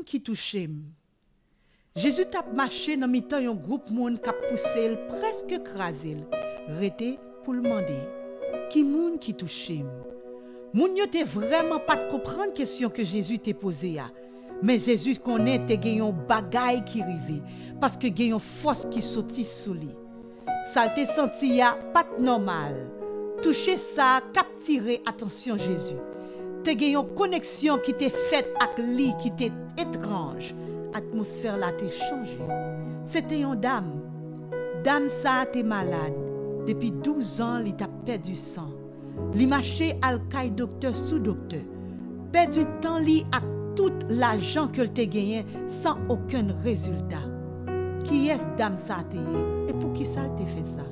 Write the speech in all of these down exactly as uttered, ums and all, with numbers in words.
ki touche m?" Jezi t ap mache nan mitan yon gwoup moun k ap pouse l, prèske kraze l, rete pou l mande, "Ki moun ki touche m?" Moun yo te vrèman pa t konprann kesyon ke Jezi te poze a, men Jezi konnen te gen yon bagay ki rive, paske gen yon fòs ki soti sou li. Sa l te santi a pa t nòmal. Touche sa a kaptire atansyon Jezi. Te gen yon koneksyon ki te fèt ak li ki te etranj. Atmosfè la te chanje. Se te yon dam. Dam sa a te malad. Depi douz an, li t ap pèdi san. Li mache al kay doktè sou doktè, pèdi tan li ak tout lajan ke l te genyen san okenn rezilta. Kiyès dam sa a te ye, e poukisa l te fè sa?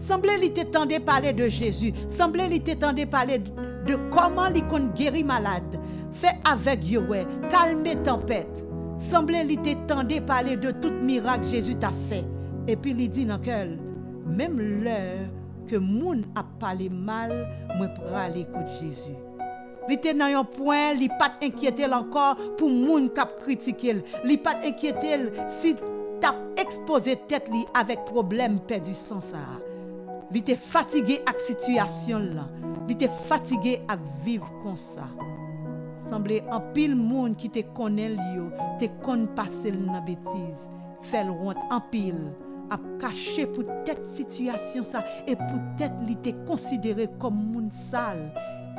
Sanble li te tande pale de Jezi, sanble li te tande pale de kòman li konn geri malad, fè avèg yo wè, kalme tanpèt. Sanble li te tande pale de tout mirak Jezi t ap fè, epi li di nan kè l, "Menm lè ke moun ap pale mal, mwen prale kot Jezi." Li te nan yon pwen, li pa t enkyete l ankò pou moun k ap kritike l. Li pa t enkyete l si t ap ekspoze tèt li avèk pwoblèm pèdi san sa a. Li te fatige ak sitiyasyon l lan. Li te fatige ap viv konsa. Sanble anpil moun ki te konnen l yo te konn pase l nan betiz, fè l wont anpil, ap kache poutèt sitiyasyon sa e poutèt li te konsidere kòm moun sal.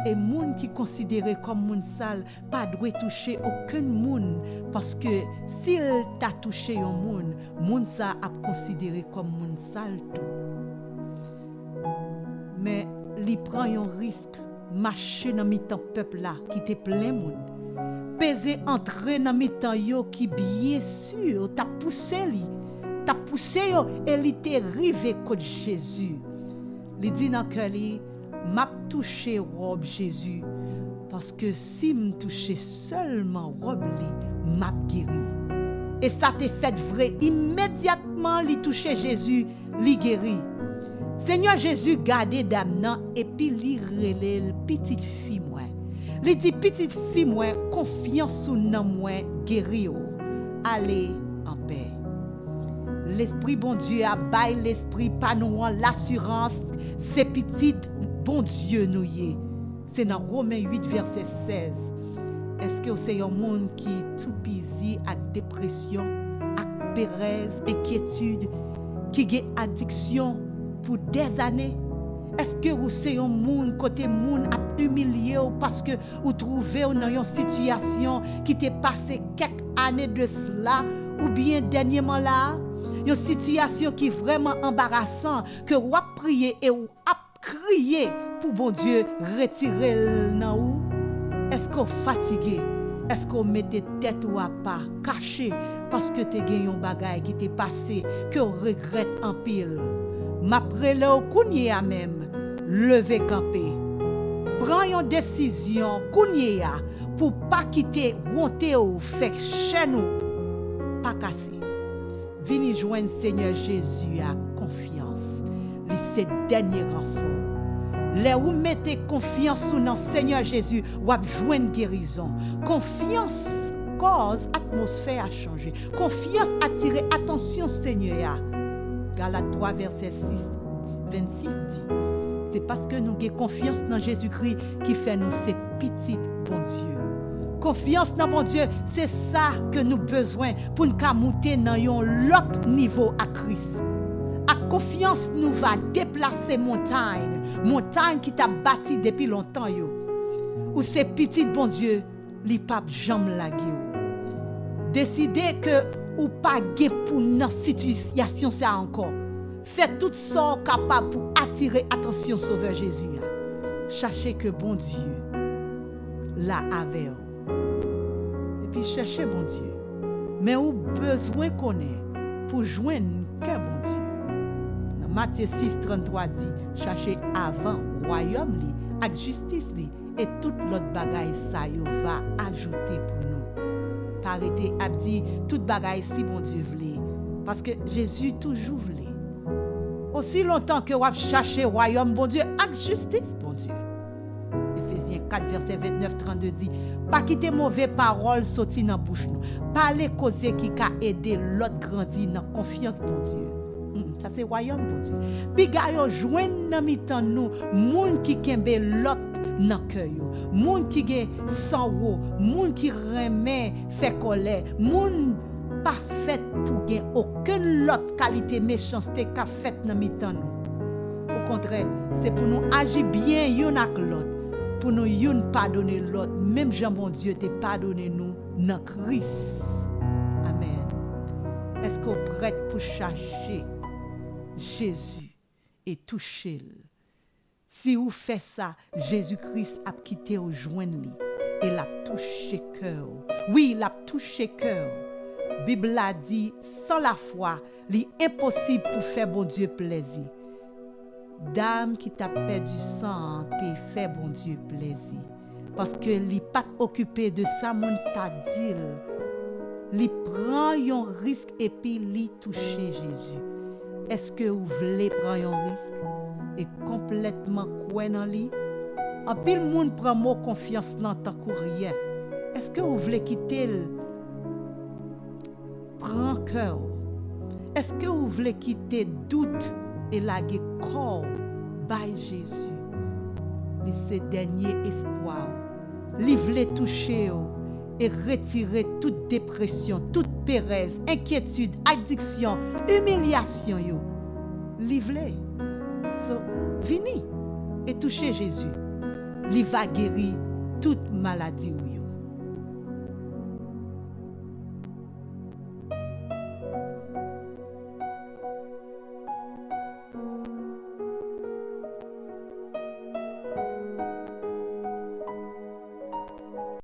E moun ki konsidere kòm moun sal pa dwe touche okenn moun, paske si l ta touche yon moun, moun sa ap konsidere kòm moun sal tou. Men li pran yon risk, mache nan mitan pèp la ki te plen moun, peze antre nan mitan yo ki byen si t ap pouse li, t ap pouse yo, e li te rive kot Jezi. Li di nan kè li, "M ap touche wòb Jezi, paske si m touche sèlman wòb li, m ap geri." E sa te fèt vre, imedyatman li touche Jezi, li geri. Senyè Jezi gade dam nan epi li rele l, "Pitit fi mwen." Li di, "Pitit fi mwen, konfyans ou nan mwen geri w. Ale anpè." Lespri Bondye a bay lespri pa nou an lasirans, se pitit Bondye nou ye. Se nan Women uit vèsè sèz. Èske w se yon moun ki toupizi ak depresyon, ak perèz, enkyetid, ki gen adiksyon pou dèzane? Èske ou se yon moun kote moun ap imilye w paske ou twouve w nan yon sitiyasyon ki te pase kèk ane de sla, oubyen dènyèman la a? Yon sitiyasyon ki vrèman anbarasan, ke w ap priye e w ap kriye pou Bondye retire l nan ou? Èske w fatige? Èske w mete tèt ou apa, kache, paske te gen yon bagay ki te pase ke w regrèt anpil? M ap rele w kounye a menm, leve kanpe. Pran yon desizyon kounye a pou pa kite wonte w fè chèn ou pa kase. Vini jwenn Senyè Jezi ak konfyans. Li se dènye ranfò w. Lè ou mete konfyans ou nan Senyè Jezi, w ap jwenn gerizon. Konfyans kòz atmosfè a chanje. Konfyans atire atansyon Senyè a. Galat twa vèsè sis, vennsis di, "Se paske nou gen konfyans nan Jezikri ki fè nou se pitit Bondye." Konfyans nan Bondye, se sa ke nou bezwen pou n ka moute nan yon lòt nivo ak Kris. Ak konfyans, nou va deplase montay, montay ki t ap bati depi lontan yo. Ou se pitit Bondye, li p ap janm lage w. Deside ke ou pa gen pou nan sitiyasyon sa a ankò. Fè tout sa w kapab pou atire atansyon Sovè Jezi a. Chache ke Bondye la avè w. Epi chèche Bondye. Men ou bezwen konnen pou jwenn kè Bondye. Nan Matye sis tranntwa di, "Chache avan wayòm li ak jistis li, e tout lòt bagay sa yo va ajoute pou nou." Pa rete ap di, "Tout bagay si Bondye vle," paske Jezi toujou vle. Osi lontan ke w ap chache wayòm Bondye ak jistis Bondye. Efezyen kat vèsè vennèf trannde di, Pa kite move pawòl soti nan bouch nou. Pale koze ki ka ede lòt grandi nan konfyans Bondye. Hmm, sa se wayòm Bondye. Piga yo jwenn nan mitan nou moun ki kenbe lòt nan kè yo, moun ki gen san wo, moun ki renmen fè kòlè, moun pa fèt pou gen okenn lòt kalite mechanste k ap fèt nan mitan nou. Okontrè, se pou nou aji byen youn ak lòt, pou nou youn padone lòt, menm jan Bondye te padone nou nan Kris. Amèn. Èske w prèt pou chache Jezi e touche l? Si w fè sa, Jezi Kris ap kite w jwenn li e l ap touche kè w. Wi, l ap touche kè w. Bib la di, san lafwa, li enposib pou fè Bondye plèzi. Dam ki t ap pèdi san an te fè Bondye plèzi, paske li pa t okipe de sa moun ta di l. Li pran yon risk epi li touche Jezi. Èske w vle pran yon risk e konplètman kwè nan li? Anpil moun pran mo konfyans lan tankou ryen. Èske w vle kite l pran kè w? Èske w vle kite dout e lage kò w bay Jezi? Li se dènye espwa w. Li vle touche w e retire tout depresyon, tout perèz, enkyetid, adiksyon, imilyasyon yo. Li vle. So, vini e touche Jezi. Li va geri tout maladi w yo.